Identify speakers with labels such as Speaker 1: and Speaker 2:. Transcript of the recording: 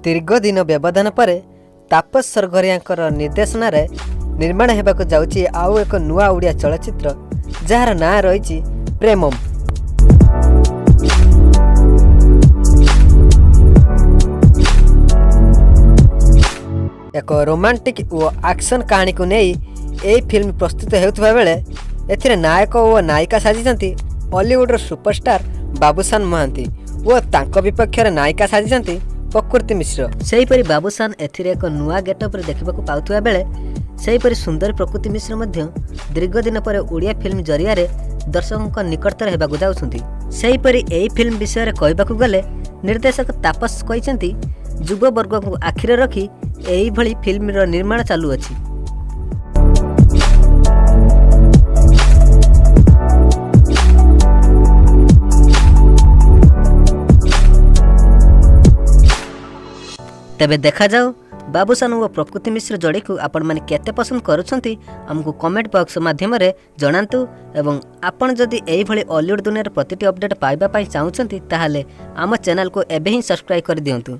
Speaker 1: ଦୀର୍ଘ ଦିନ ବ୍ୟବଧାନ ପରେ ତାପସ ସରଘରିଆଙ୍କର ନିର୍ଦ୍ଦେଶନାରେ ନିର୍ମାଣ ହେବାକୁ ଯାଉଛି ଆଉ ଏକ ନୂଆ ଓଡ଼ିଆ ଚଳଚ୍ଚିତ୍ର, ଯାହାର ନାଁ ରହିଛି ପ୍ରେମମ୍। ଏକ ରୋମାଣ୍ଟିକ୍ ଓ ଆକ୍ସନ୍ କାହାଣୀକୁ ନେଇ ଏହି ଫିଲ୍ମ ପ୍ରସ୍ତୁତ ହେଉଥିବା ବେଳେ ଏଥିରେ ନାୟକ ଓ ନାୟିକା ସାଜିଛନ୍ତି ଅଲିଉଡ଼ର ସୁପରଷ୍ଟାର ବାବୁସାନ ମହାନ୍ତି ଓ ତାଙ୍କ ବିପକ୍ଷରେ ନାୟିକା ସାଜିଛନ୍ତି ପ୍ରକୃତି ମିଶ୍ର। ସେହିପରି ବାବୁସାନ ଏଥିରେ ଏକ ନୂଆ ଗେଟଅପ୍ରେ ଦେଖିବାକୁ ପାଉଥିବା ବେଳେ ସେହିପରି ସୁନ୍ଦରୀ ପ୍ରକୃତି ମିଶ୍ର ମଧ୍ୟ ଦୀର୍ଘ ଦିନ ପରେ ଓଡ଼ିଆ ଫିଲ୍ମ ଜରିଆରେ ଦର୍ଶକଙ୍କ ନିକଟତର ହେବାକୁ ଯାଉଛନ୍ତି। ସେହିପରି ଏହି ଫିଲ୍ମ ବିଷୟରେ କହିବାକୁ ଗଲେ ନିର୍ଦ୍ଦେଶକ ତାପସ କହିଛନ୍ତି, ଯୁବବର୍ଗଙ୍କୁ ଆଖିରେ ରଖି ଏହିଭଳି ଫିଲ୍ମର ନିର୍ମାଣ ଚାଲୁଅଛି। ତେବେ ଦେଖାଯାଉ ବାବୁସାନ ଓ ପ୍ରକୃତି ମିଶ୍ର ଯୋଡ଼ିକୁ ଆପଣମାନେ କେତେ ପସନ୍ଦ କରୁଛନ୍ତି। ଆମକୁ କମେଣ୍ଟ ବକ୍ସ ମାଧ୍ୟମରେ ଜଣାନ୍ତୁ ଏବଂ ଆପଣ ଯଦି ଏହିଭଳି ଅଲିଉଡ଼ ଦୁନିଆର ପ୍ରତିଟି ଅପଡ଼େଟ୍ ପାଇବା ପାଇଁ ଚାହୁଁଛନ୍ତି, ତାହେଲେ ଆମ ଚ୍ୟାନେଲକୁ ଏବେ ହିଁ ସବସ୍କ୍ରାଇବ୍ କରିଦିଅନ୍ତୁ।